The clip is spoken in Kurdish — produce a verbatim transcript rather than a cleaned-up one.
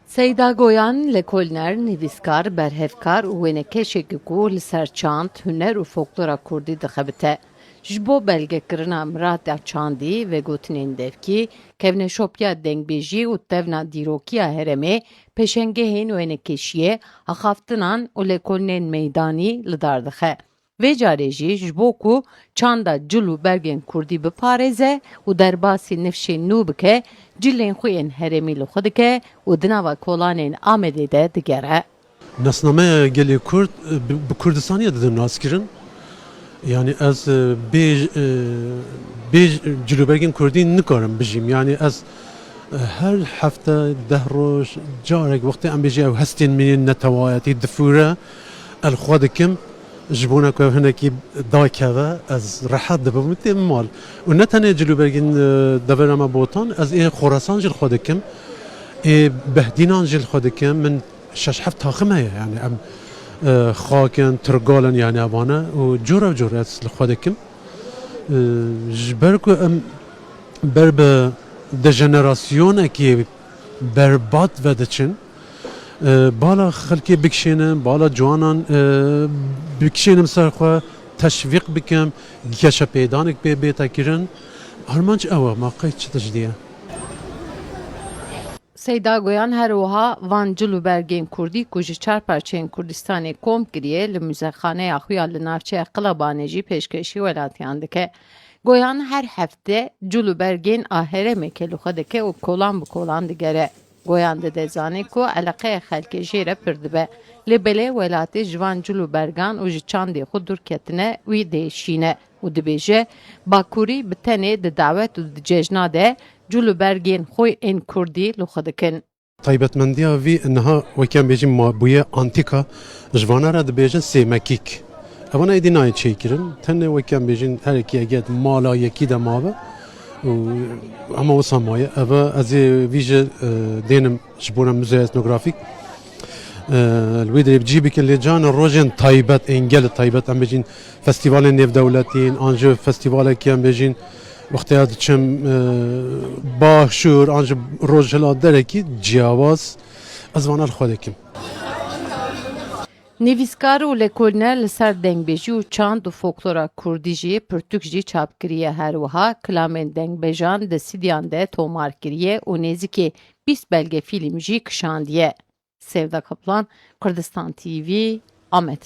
Seyda Goyan, lekolner, nivîskar, berhevkar û wênekeşekî ku li ser çand, huner û folklora kurdî dixebite. Ji bo belgekirina mirada çandî, vegotinên devkî, kevneşopiya dengbêjî û tevna dîrokiya herêmê, pêşengehên wênekeşiyê, axaftinan û lekolnên meydanî li dar dixe. Vê carê jî ji bo ku çanda cil û bergên kurdî biparêze û derbasî nifşên nû bike, cilên xwe yên herêmî li xwe dike û di nava kolanên Amedê de digere. Nasnameya gelê Kurd, e, bi, bi Kurdistaniyê didin naskirin. Yani ez, e, bê, e, bê cilûbergên Kurdî nikarim bijîm. Yani ez, e, her hefte deh roj, carek wextê em bêjî ew hestên min yên netewayetî difûre, ez li xwe dikim, ji bona ku ev hinekî dakeve, ez rehet dibim û têm mal. Û ne tenê cilûbergên, e, devera me Botan, ez ê Xorasan jî li xwe dikim, ê Behdînan jî li xwe dikim. Min şeş heft taxim heye, yani em, e, xak in, tirgal in, yani evane û cora cora ez li xwe dikim. E, ji ber ku em ber bi dejenerasyonekê berbat ve diçin, e, bala xelkê bikişênim, bala ciwanan, e, bikişênim ser xwe, teşvîq bikim, geşepêdanek pê bête kirin. Armanc ew e, ma qey çi tiştî ye? Seyda Goyan her wiha van cil û bergên kurdî ku ji çar parçeyên Kurdistanê kom kiriye, li muzexaneya xwe ya li navçeya Qilabanê jî pêşkêşî welatiyan dike. Goyan her hefte cil û bergên a herêmekê li xwe dike û kolan bi kolan digere. Goyan dide zanî ku eleqeya xelkê jê re pir dibe. Lê belê welatê ji van cil û bergan û ji çandê xwe dûr ketine, wî diêşîne û dibêje, Bakurî bi tenê di dawet û di cejna de cil û bergên xwe ên kurdî li xwe dikin. Taybetmendiya vî niha weke em bêjin ma bûye antîka, ji vana re dibêjin sêmekîk. Evana êdî nayê çêkirin, tenê weke em bêjin herekî eger mala yekî de mabe û hema wisa maye. Eva ez ê vî jî, e, dênim ji bona Muzeya Etnografîk. E, li wê derê bi cî bikin, lê cana rojên taybet, ên gelê taybet, em bêjin festîvalên nêvdewletî, an jî festîvalekî em bêjin, wextê ya diçim, e, başûr, an jî rojhilat derekî ciyawaz, ez vana li xwe dikim. Nivîskar û lekolner li ser dengbêjî û çand û folklora kurdî jî pirtûk jî çap kiriye. Her wiha kilamên dengbêjan di sîdiyan de tomar kiriye û nêzîkî bîst belgefîlm jî kişandiye. Sevda Kaplan, Kurdistan T V, Amed.